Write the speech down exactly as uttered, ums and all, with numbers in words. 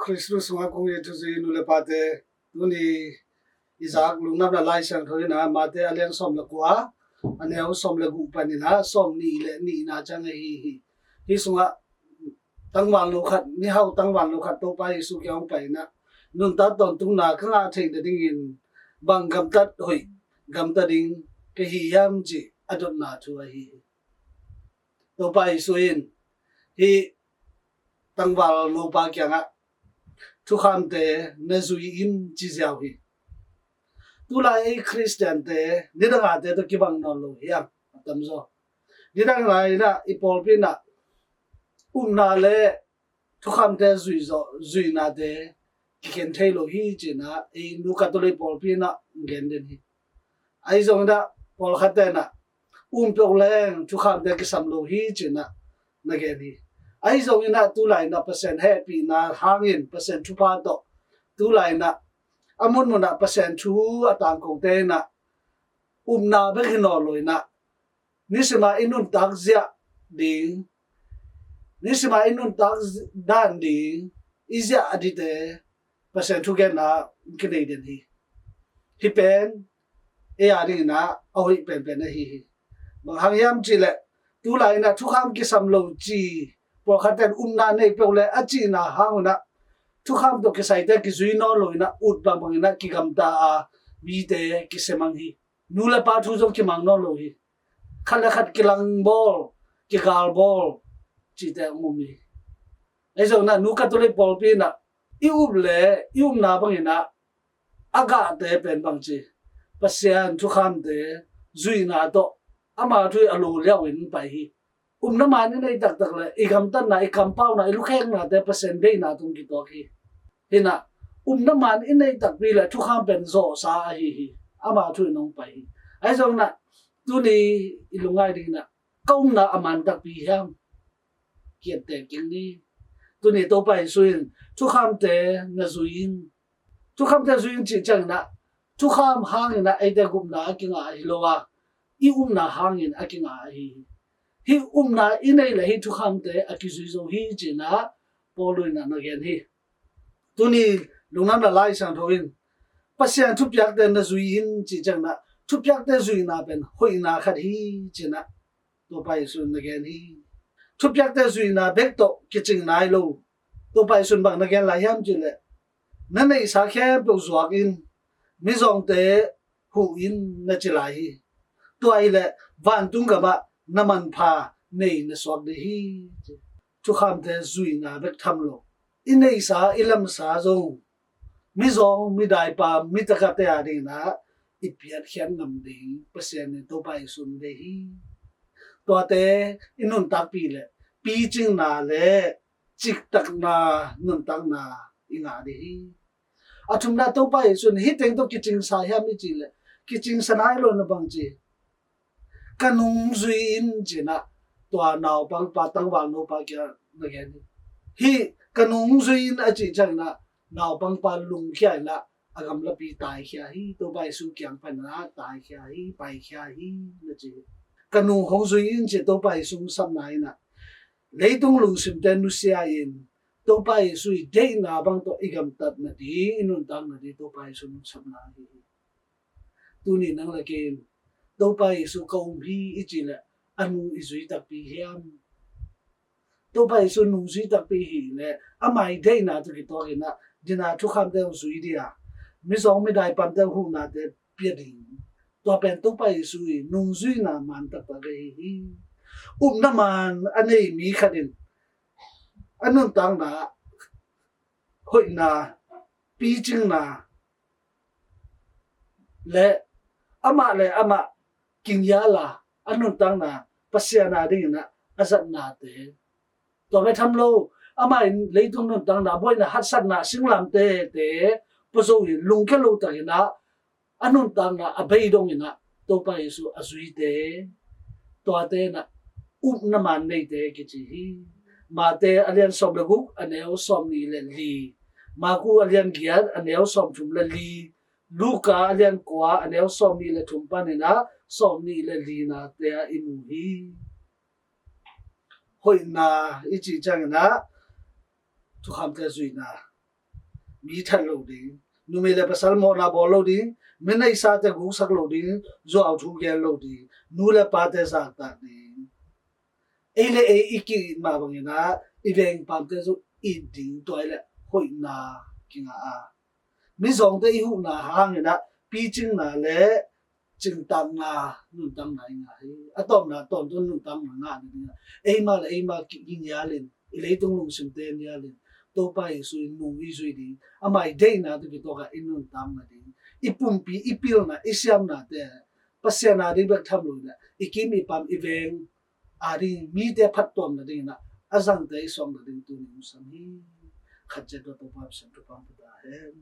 Khristu sungah kong it thuzui nu le pate, tuni i zak lungdamna Lai Siangtho in ah Mate a lian sawm le kua, a neu sawm le guk panin ah sawm nih le nihna ciang ahi hi. Hi sungah tangvalno khat, mihau tangvalno khat Topa Jesu kiang hong pai in ah, nuntak tawntungna ka ngah theih nadingin bang gamtat hoih gamta ding ka hi hiam cih a dotna thu ahi hi. Topa Jesu in hih tangvalno pa kiangah, thukhamte na zui in, ci ziau hi. Tulai ei Khristiante nidang a te tawh kibang nawn lo hiam? A tamzaw nidang lai in ah i pawlpi in ah upna le thukhamte zui zawh, zuinate kikhen thei lo hi, ci in ah ei Nu Catholic pawlpi in ah gen den hi. Ahi zongin ah pawlkhatte in ah um peuh leng thukhamte kisam lo hi, ci in ah na gen hi. Ahi zongin ah tulai in ah Pasian hehpihna hangin Pasian thupha tawh tulai in ah a munmun ah Pasian thu a tangkote in ah upna bek hi nawn lo in ah, nisima i nuntak ziah ding, nisima i nuntak dan ding i ziah a dite Pasian thugenna kinei den hi. Hih pen ei a dingin ah a hoih penpen ahi hi. Bang hang hiam cih leh, tulai in ah thukham kisam lo ci, pawlkhatte in upna nei peuh le a cihna hang un ah thukham tawh kisaite kizui nawn lo in ah ut bangbang in ah kigamta a mite kisemang hi. Nu le pa thu zong kimang nawn lo hi. Khat le khat kilangbawl, kigalbawl cihte a um hi. Ahi zongin ah Nu Catholic pawlpi in ah i up le i upna bangin ah a gahte pen bangci, Pasian thukhamte zuihna tawh ama thu i a lo liau in pai hi. Upna man i nei taktak le i gamtatna, i kampauna, i lukheknate Pasian deihna tung kituak hi. Hi in ah upna man i nei takpi le thukham pen zawhsa ahi hi. Ama thu in hong pai hi. Ahi zongin ah tuni i lungngai dingin ah ka upna a man takpi hiam? Kiatte keng ni. Tuni Topa Jesu in thukhamte na zui in, thukhamte zui in cih ciangin ah thukham hangin ah eite gupna a kingah ahi lo a, i upna hangin a kingah ahi hi. Hih upna i nei le hih thukhamte a kizui zo hi, ci in ah Paul in ah na gen hi. Tuni lungdamna Lai Siangtho in Pasian thupiakte na zui in cih ciangin ah thupiakte zuihna pen hoihna khat hi, ci in ah Topa Jesu in na gen hi. Thupiakte zuihna bek tawh kicing nai lo. Topa Jesu in bang na gen lai hiam cih leh, na neihsa khempeuh zuak in, mizawngte huh in, na ci lai hi. Tua hi leh vantung gamah na manpha nei na suak ding hi. Thukhamte zuihna bek tham lo, i neihsa, i lamsa zong mizawng, midaipa, mitakate a dingin ah i piatkhiat ngam ding Pasian in Topa Jesu in deih hi. Tuate i nuntakpih leh picingna le ciktakna, nuntakna i ngah ding hi. A thumna, Topa Jesu in hih teng tawh kicingsa hiam i cih leh, kicingsa nai lo in ah bangci, ka nung zui in, ci in ah tua naupangpa, tangvalnopa kiang na gen hi. Hih ka nung zui in a cih ciangin ah naupangpa lungkhia in ah a gamlapi taikhia hi. Topa Jesu kiang pan in ah taikhia hi, paikhia hi, na ci hi. Ka nung hong zui in, ci Topa Jesu sapna in ah leitung lungsimte nusia in Topa Jesu i deihna bang tawh i gamtat nading, i nuntak nading Topa Jesu in sapna hi hi. Tuni nang le kei in Topa Jesu ka um hi i cih leh a nung i zui takpi hiam? Topa Jesu nung zui takpi hi leh ama i deihna tawh kituak in ah dina thukhamte hong zui ding a, mizawng midaipate huhnate pia ding. Tua pen Topa Jesu i nungzuihna man taktak ahi hi. Upna man a nei mi khat in a nuntakna hoihna, picingna le amah le amah kingial a, a nuntakna Pasian a dingin ah a zatnate, tua bek tham lo, amah in leitung nuntakna, buaina, haksatna, singlamteh te pua zo in lungkia lo takin ah a nuntakna a bei dongin ah Topa Jesu a zuite, tuate in ah upna man neite kici hi. Mate a lian sawm le guk, a neu sawm nih le li. Maku a lian giat, a neu sawm thum le li. Luka a lian kua, a neu sawm nih le thum panin ah sawm nih le linate ah i mu hi. Hoihna i cih ciangin ah thukhamte zuihna, mi that lo ding, numei le pasal mawhna bawl lo ding, mi neihsate guksak lo ding, zuau thu gen lo ding, nu le pate zaktak ding. Ei le ei i ki-it mah bangin ah i veng paamte zong it ding, tua i le hoihna kinga a, mizawngte i huhna hangin ah picingna le cingtakna, nuntakna i ngah hi. A tawpna tawntung nuntakna ngahna dingah eima le eima ki-, i nialin, i leitung lungsimte nialin Topa Jesu in nung i zui ding, ama i deihna tawh kitawkah i nuntakna ding, i pumpi, i pilna, i siamnate Pasian a ding bek tham lo le i kim i pam i veng a ding mite phattuamna dingin ah a zangte i suakna ding tuni hong sam hi. Khat ciat tua Topa Pasian thupha pia ta hen.